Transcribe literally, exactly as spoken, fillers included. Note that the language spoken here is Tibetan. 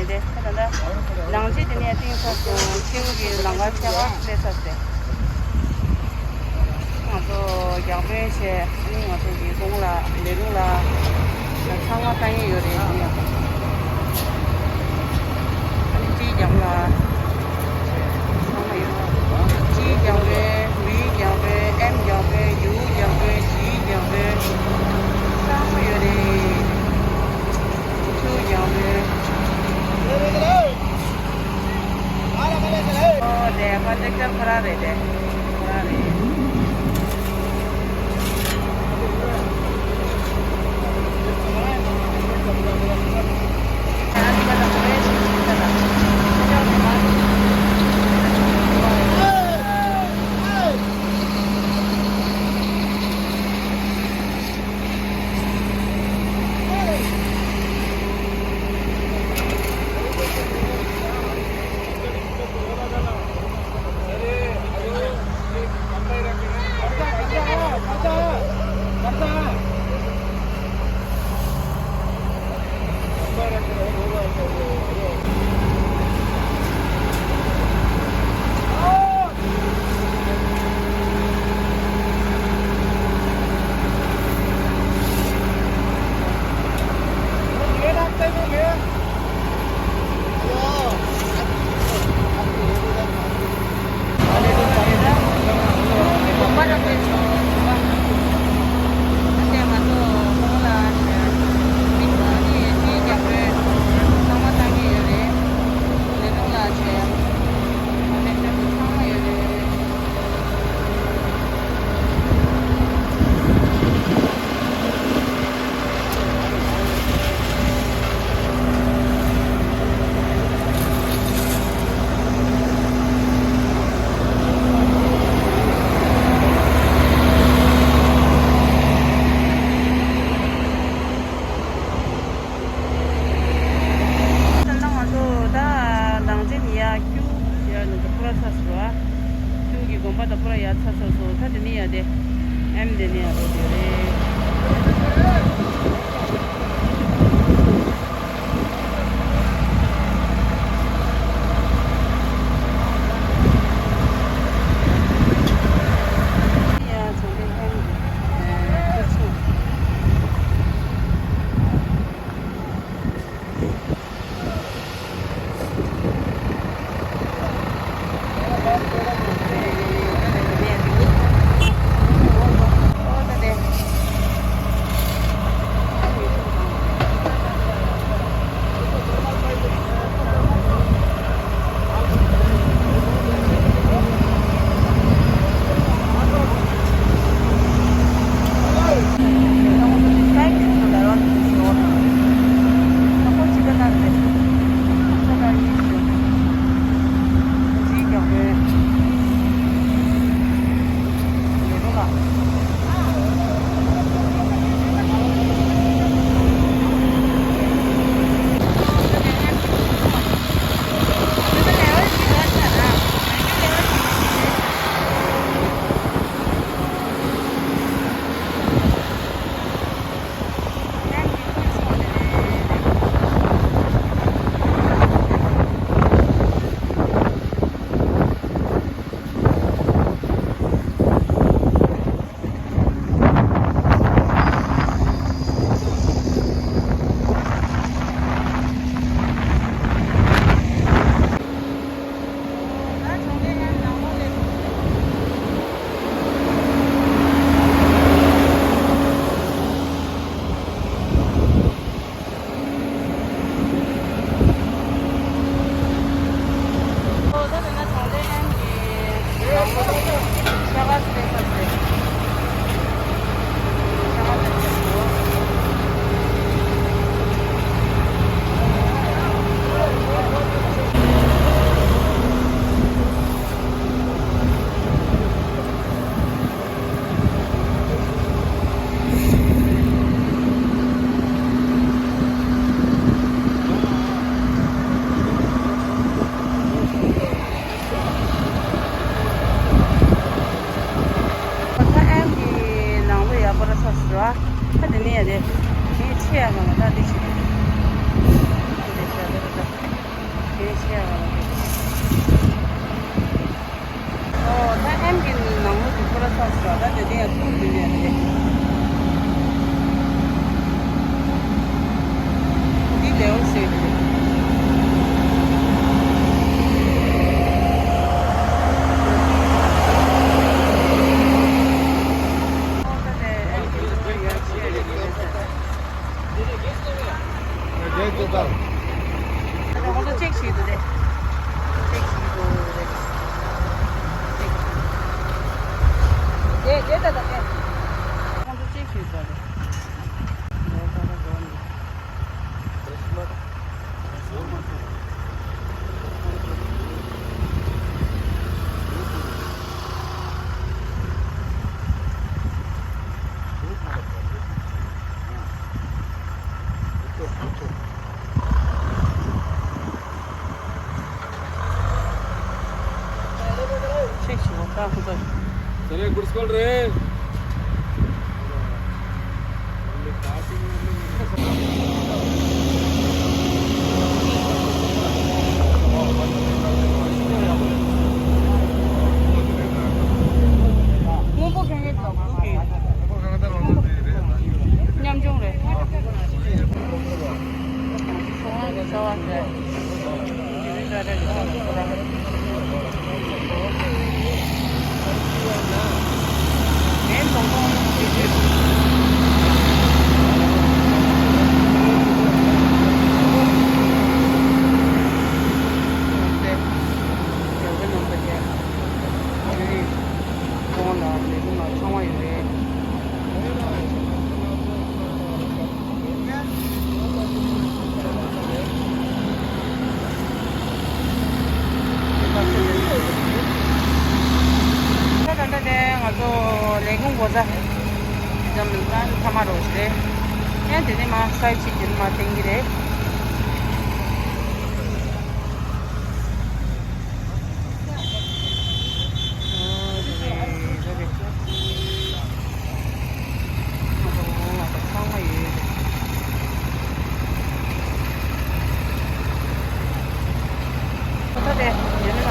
ད་ལྟ་ནང་ཆེན་དེ་ནས་བཏིང་ཚར་སོང་། ཁྱེའུ་གི་ལམ་ཁ་ཆེ་བ་སླེབས་ཚར་ཟེར། ང་ཚོ་རྒྱང་འཕེན་བྱས། ཨ་ནི་ང་ཚོ་གི་གོང་ལ་ལས་རུང་ལ་ཚང་མ་ལྟ་མཁན་ཡོད་རེད། ཨ་ནི་ཅིའི་རྒྱབ་ལ་ཚང་མ་ཡོད། ཅིའི་རྒྱབ་ལ། ཝིའི་རྒྱབ་ལ། ཨེམ་རྒྱབ་ལ། ཡུའི་རྒྱབ་ལ། ཇིའི་རྒྱབ་ལ་ཚང་མ་ཡོད་རེད། ཁྱེའུ་རྒྱབ་ལ། ཨོ་དེ་ཁོ་ལེགས་ཆར་ཁོ་རང་རེད་དེ། ཁོ་རང་རེད། ད་ང་ཚོ་ད་ནང་ཆེན་ཡ་ཁྱུ་ཡ་ནི་ཁོ་ར་ཚ་སུ་ར། ཁྱུ་གི་དགོན་པ་ད་ཁོ་ར་ཡ་ཚ་ཚ་སོ། ད་དེ་ནི་ཡ་དེ་ཨེམ་དེ་ནི་ཡ་རོ་དེ་རེད། ད་ཨེམ་གྱི་ནང་ལོ་ཡག་པོ་ར་ཚ་སུ་ར། ད་དེ་ནས་ཡ་དེ་དེ་ཆེ་ཡ་གང་ལ་ད་དེ་ཆེ། དེ་ཆེ་ཡ་དེ་ར་ད། ཡེ་གུར་སྐོལ་རེད། སྔོན་པོ་གན་རེད་དོ། མཉམ་སྦྱོང་རེད། ད་ད་ལྟ་དེ་ང་ཚོ་ལས་ཁུངས་སྒོ་རྩ་འཛོམས་ལ་མཐའ་མ་རོ་ཞིག་རེད། ཡང་དེ་ནས་མ་སའི་ཕྱིར་རྒྱུན་མ་བསྟན་གྱི་རེད། ད་དེ་ཡོད་ན་